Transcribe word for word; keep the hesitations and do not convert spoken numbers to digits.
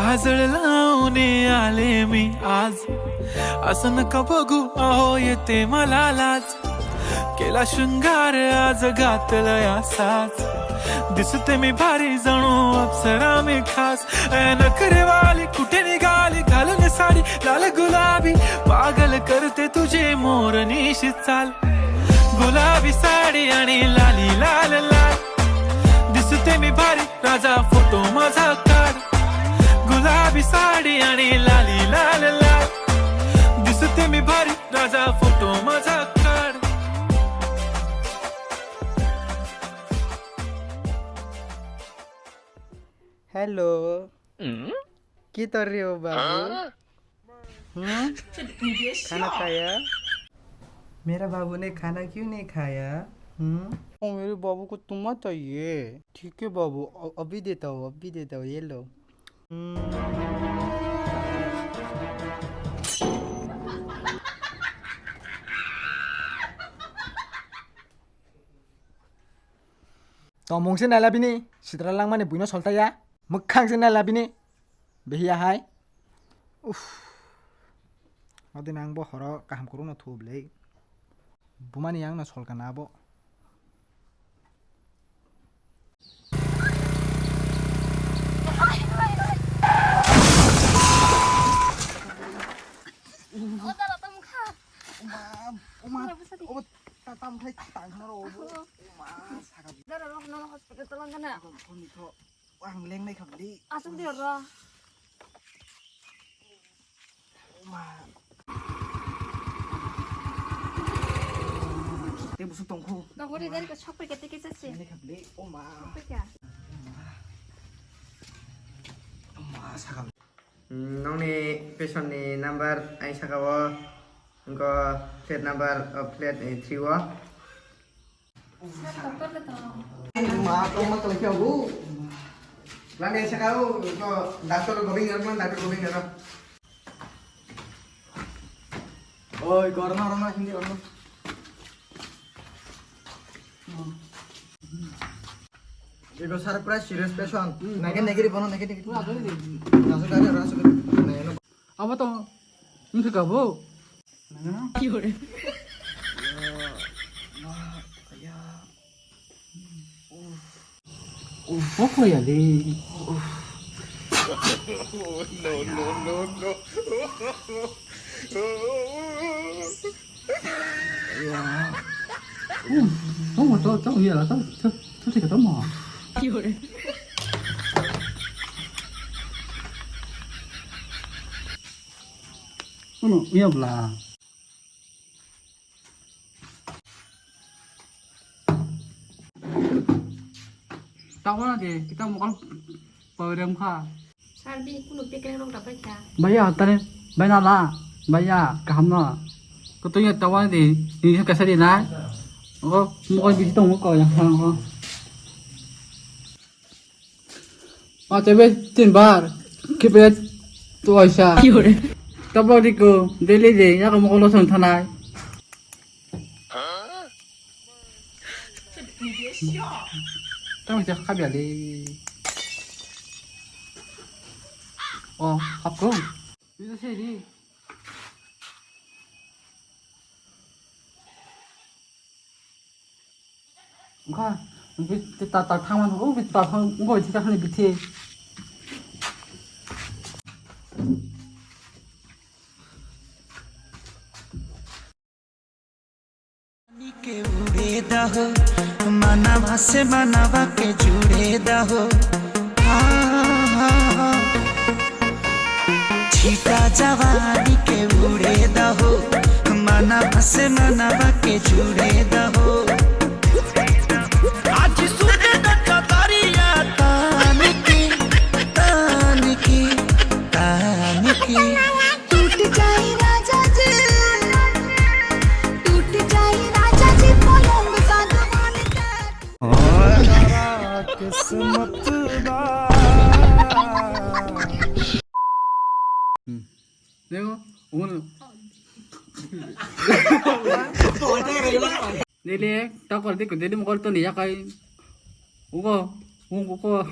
काजळ लावणे आले मी आज, असं नका बघू, अहो येते मला लाज. केला शृंगार आज घातलंय असाच, दिसते मी भारी जणू अप्सरा मी खास. ए नखरेवाली कुठे निघाली घालून साडी लाल गुलाबी, पागल करते तुझे मोरनीशी चाल. गुलाबी साडी आणि लाली लाल लाल, दिसते मी भारी राजा फोटो माझा काढ. गुलाबी साडी आणि लाली लाल लाल, दिसते मी भारी राजा फोटो माझा काढ. हेलो। हम्म? के कर रहे हो बाबू? हाँ? हम्म? खाना खाया? मेरा बाबू ने खाना क्यों नहीं खाया? हम्म? ओ, मेरे बाबू को तुम्मा चाहिए। ठीक है बाबू, अ-, अभी देता हूँ, अभी देता हूँ, ये लो। हम्म। Tongmung se naila bini, sitra langmani buino soltaya, mwkhang se naila bini, behiya hai. Uff. Odin ang bo horo kaham kurung no thu blei. Bumani ang no solkana abo. Uma, uma, uma, ta tam khai tang khana ro. Uma, saka. Dara ro no hospital talang kana. Ko ni tho. Ang leng nai khabli. Asuk dia ro. Uma. Te busuk tongkhu. Nokori dari ko chokpe kete kete se. Nai khabli. Uma. Chokpe kya? Uma, saka. Hmm, nokni patient ni number ang saka o, wngkha flat number, o flat, eh, three o. Ma, tongma tongkhe obo. Lani saka o, to doctor Govind Garma, doctor Govind Garma. Oi, corona, corona, hindi, corona. Ego sir pura serious patient. Hmm. Nage nege ri bono nage nege. Pura agari de. Rasu dari rasu dari. Nai no. Abo to. Ini ke kabo. Nang na. Ki hore? Ya. Ma, ya. Uff. Uff, apa ya le? Uff. No, no, no, no. Ya. Uh, tamo, to, tamo, ya, to, to, to, to, tamo. Ano, ya, bla. Tawana de, kita mokol pawirem kha. Sir, bini kunu pekreng rok dabai kha. Bhaiya, tare, bhai nala, bhaiya, kaham no. Ko to ya tawana de, ni kasa de na. Ko mokol bisi tong ko yang sang ko. Acha be tin bar, kipe to aisa. Ki hore? Tabok diko, daily de, ya ko mokol song thanai. Tamo je khabya le. Oh, hapko. Bisa seri. Wngkha, bi-, ta, ta, thangma, o, bi-, ta, thang, wngkha, bi-, ta, thangni bithi. के उड़े दहो, मनवा से मनवा के जुड़े दहो। हाँ, हाँ, हाँ। छीटा जवानी के उड़े दहो, मनवा से मनवा के जुड़े दहो। आज सुते द कतरिया तान के, तान के, तान के। टूट जाए राजा जी, टूट जाए राजा जी पलंग सागवान का। किस्मत दा। देखो, उन Dili, takor diko, dili mokol to ni yakai. Ugo, ugo ko.